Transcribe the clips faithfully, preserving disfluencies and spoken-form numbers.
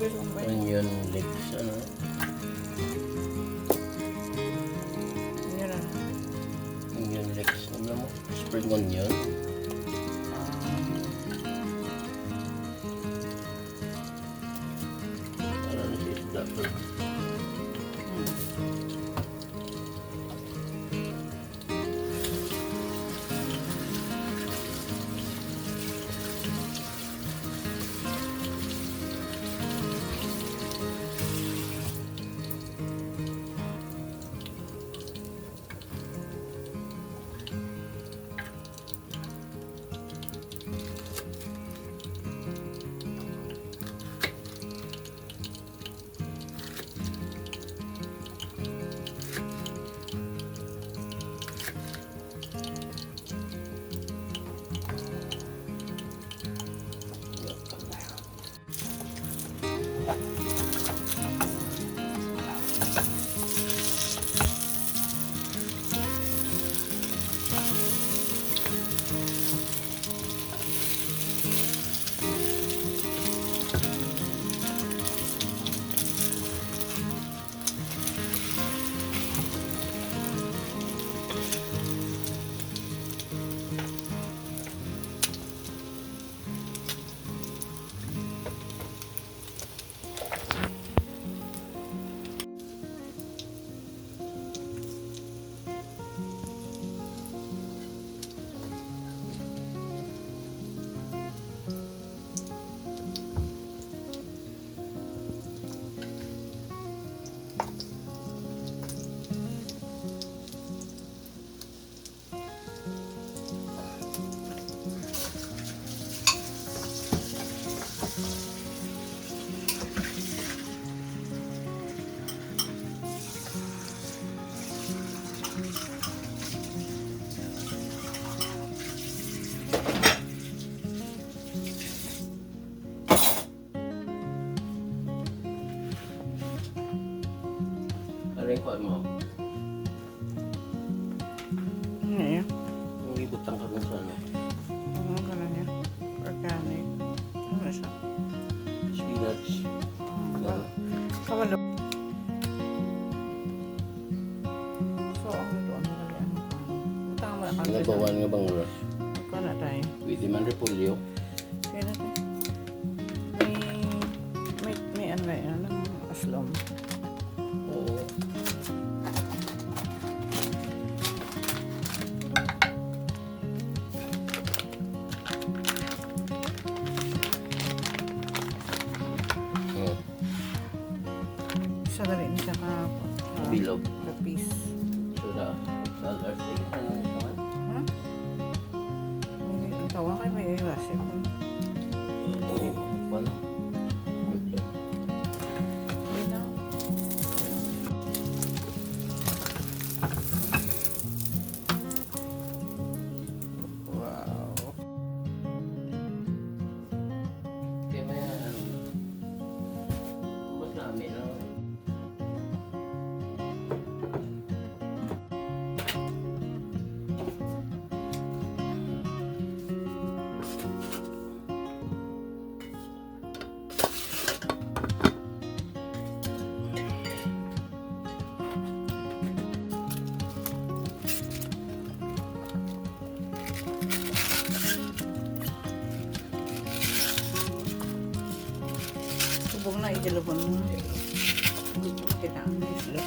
Onion leeks, ano? Yan na. Onion leeks, ano mo? Spring onion. Ah. Ano na siya, isda? Hmm. Ano yung kuha mo? Ano yan? Yung ibutang ka dun sa ano? Ano ka lang yan? Organic. Ano na siya? Spinach. Hmm, Ano? Kawalo. So, ang ito, ano na yan? Butang mo na kami sa Nabawan nga bang oras? Ikaw na tayo. Pwede man repolyo. Kaya natin. May, may, may ano na yan, ano, aslom. Oo. Hmm. Sa dali ni siya ka, ka Bilog. Kapis. Sura. Sa Thursday, ano ito man? Ha? Ang tawa kay may iwasin. Oo, wala. Hindi na. Wow. Kaya may, ano, mas namin, no? Subong na itilubon mo. Hindi ko makita ang isla.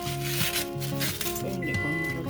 Kaya hindi ko makita.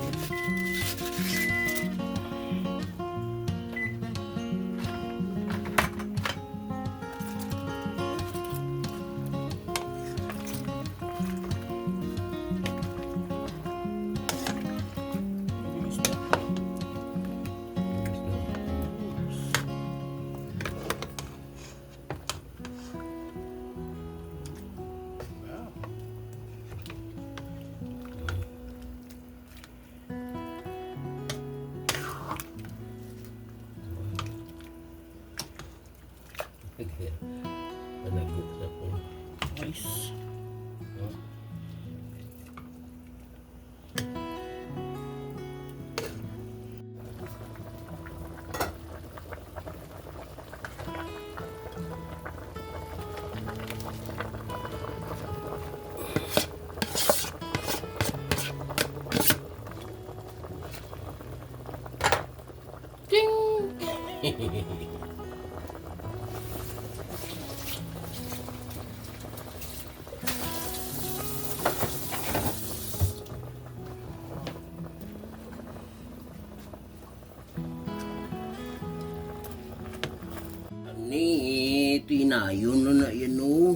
Ni, tinayon na na yan, oh.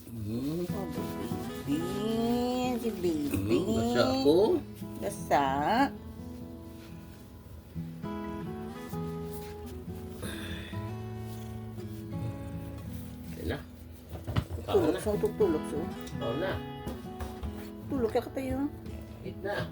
Hmm. Oh, baby. Si baby. Hmm, basa ko. Basa. Yan na. Kaon Tulog na. Sa, tulog sa. Kaon na. Tulog ka kapayo. Eat na.